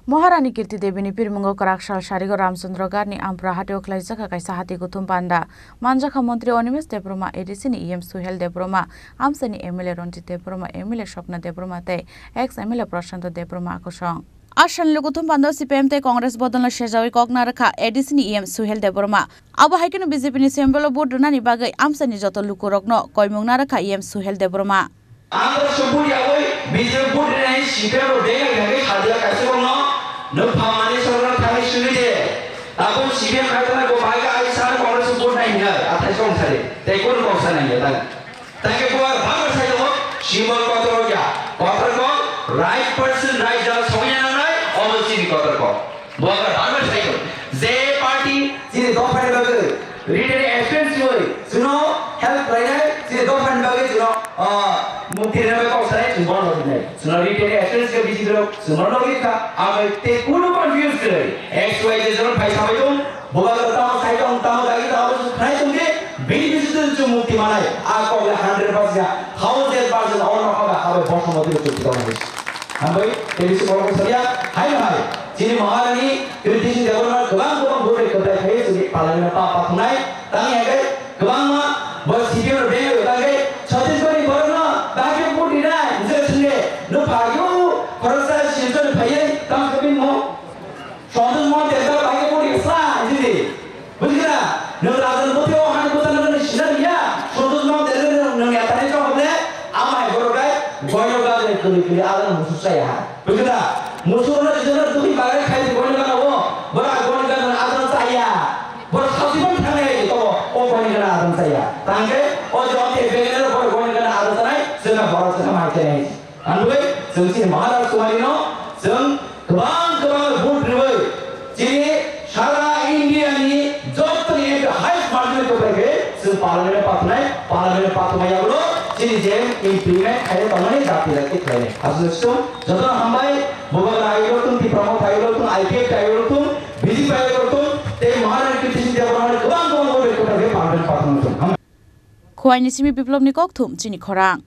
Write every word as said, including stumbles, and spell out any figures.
Maharani Kirti Debini pirmungo kwrak sal sarigo Ramchandra Ghatni Ampra hatio khlaijak kha kaisa hati kuthum panda. Manjakha Montri Animesh Debbarma, A D C ni E M Suhel Debbarma, amchaini M L A Ranjit Debbarma, M L A Swapna Debbarma tei ex M L A Prashanta Debbarma akusong. A salni kuthum panda C P M tei Congress bodolno sejawi kok narwkha A D C ni E M Suhel Debbarma. Abo hai kheno B J P ni sembelo vote rwnani bagwi amchaini joto lukurokno koimung narwkha E M Suhel Debbarma. Ang oro support yawi B J P vote rinai C P M rok bengai thangwi sadia kaisa rokno, nwng phamani sorokno thangwi swnwi de. Tabuk C P M kaitornai bo bai ga ai sar Congress vote nai hinai athai song sari. Tei kunu kok sa nai ya tang. Tangke bo bar bar sai tongo, symbol kotor ya. Kotor ko right person right jagao songya nangnai, obo chini kotor ko. Bo bar bar sai tongo. Je party chini dophani bagwi written assurance wi, chwngno help khlainai, chini dophani bagwi chwngno, ah, mukti rina bai kok sanai, chwng bono logi nai. Chwngno written assurance khe B J P rok chwngno logi kha, abai tei kunu confuse kwrwi. X Y Z jora phai sabai tong, bubagra tamo sai tong, tamo dagi tamo khnai tong di, bini bisingtwi chwng mukti manai. A kok le hundred percent ya, thousand percent ono kha bai habai bosong mukti chwng tong di. Hambai, tei bisi borok sadia, hai hai. Chini Maharani, Kirti Singh Debbarma kwbang kwbang vote kwtai khai chini parliament pa pa thunai. Tangya khe kwbangma bo C P M rok beng rok tangkhe Chhattisgarh ni borokno bahai khe vote rinai, hwnjak swngkhe, nwng phagio khoroksa Silchar ni phaiwi tamo khe bini mo Santosh Mohan Terkar bahai khe vote risa, hwnjidi. Bujikha? Nwng rajan bwthai o hani bwthai no nwng sina riya, Santosh Mohan Terkar nwng, nwng yathani chong hokle, ama hai borok bai goino gajai kwlwi kwlwi adang musuk chaya ha. Bujikha? Musuk no jisana dukhi bagwi khai di goino gana o, borok goino gana adang chaya. Borok saosi ban thang nai to o goino gana adang chaya. Tangkhe o jom te begene borok goino gana adang chanai, jena borok jena mai chanai. Ang bai, chwng chini Maharaj Kumari no, chwng kwbang kwbang vote rwui, chini sara India ni joto ni M P highest margin kwplai khe, chwng parliament o pathnai, parliament o pathumai yagulo, chini je implement khaina tongmani dati dati khlainai. Aswk chwng joto no hambai, Bubagra ayuk rok thung, Tipra Motha ayuk rok thung, I P F T ayuk rok thung, B J P ayuk rok thung, tei Maharani Kirti Singh Debbarma ni kwbang kwbang vote kwplai khe parliament o pathumai thung. Hambai. Khowai ni simi Biplop ni kokthum chini khorang.